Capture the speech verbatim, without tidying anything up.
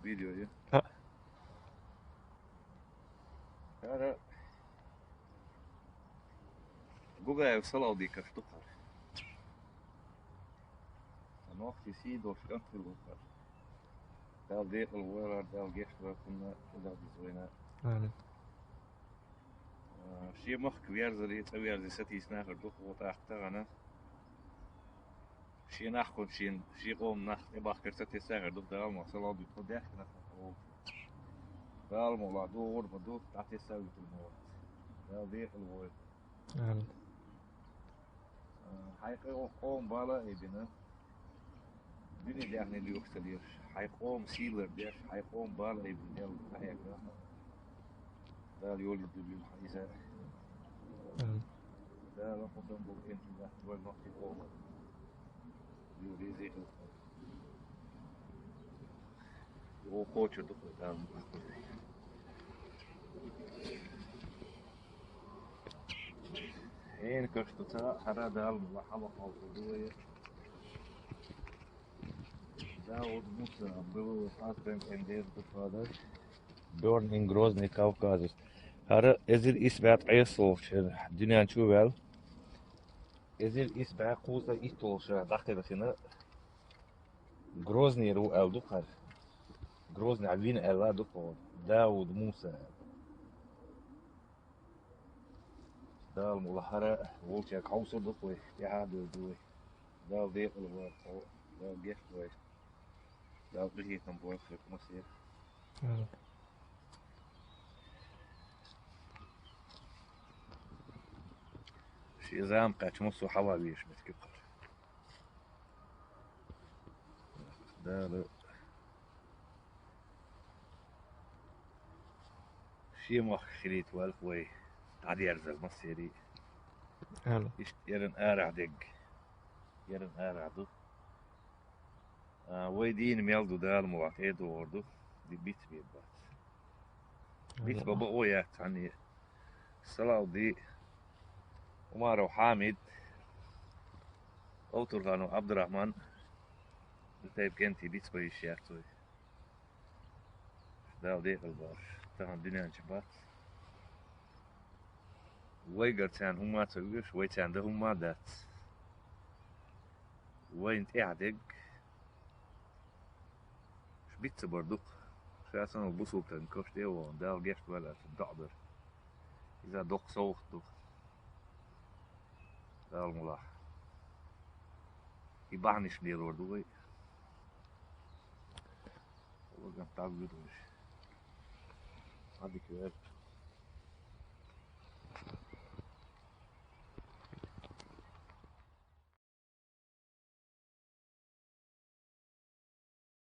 Видео ю. А. ХӀара Гугаев Салавдикаш ду хӀара. Нохчий сий долуш кӀант хилла ву хӀара. Дала декъала войла, Дала гечдойла цунна, Дала деза вайна. Амин. А, шен махка верзаре, цӀа верзе сатийса нахар ду хӀара тӀаккха тахана. Шен нахконца шен, шен къоман нах тӀебахкар ца тесна хир ду, Дала ма салал ду, тхо даьхкина нах ву. Дала ма ла догӀур ма ду, дӀатесна вуьтур ма вац. Дала декъала войла. Амин. А, хьайн къо-, къоман бала а айбина, дуьне даьхни лоьхуш ца лелаш, хьайн къоман сий лардеш, хьайн къоман бала а айбина, Дала къахьегна. Дала йолийла дуьллийла хьан иза. Амин. Дала кху тӀом болу кӀентий латтавойла нохчийн къоман. Ю реза хилла. О, кхочур ду кху Дала. Эйнакаш ду ца хӀара Дала ма ла хьала кхалхар ду вай. Дауд Муса, Бывший Husband and Their Godfather, Born in Grozny, Caucasus. ХӀара эзар исс бӀе ткъайоьсналгӀачу шарахь дуьнен чу а ваьлла, эзар исс бӀе кхузткъе итталгӀачу шарахь дӀакхелхина, Грознера ву аьлла ду хӀара. Грознехь вина аьлла а ду хӀара, Дауд Муса аьлла. Дала ма ла хӀара волчаьрга хьовсур ду вай, тӀаьхьа а дер ду вай. Дала декъала войла хьо, Дала гечдойла. Дала къинхетам бойла хир массеран. Амин. Шен зама кхаьчча массо а хьала везаш меттиг ю хӀара. Дала шен мохк хилийта валахь вай, дӀадерзар массерий. Амин. Иштта ерриг арахь дерг, ерриг арахь ду. А, вай дийна мел ду, Дала мукъ лахь тӀе а догӀур ду, ди биц бен бац. Биц бан бакъо яц цхьанне. Салавди, Умаров Хьамид, Овтурханов Абдурахман, и тайпа кӀентий биц бан йиш яц вай. Дала декъала бохуш, тахана дуьнен чу бац. Вайгара царна хӀумма а ца оьшу, вай царна дан хӀумма а дац. Вайна тӀехь дерг ша биц ца бар ду-кх. Ша санна бусулба стагана каш тӀе а вахана, Дала гечдойла аьлла, цунна доӀа дар. Иза доккха совгӀат ду. Дала мукъ лахь. И бахьанаш лелор ду вай. Ваган тӀагӀа вуьтуш. Хьадика вер.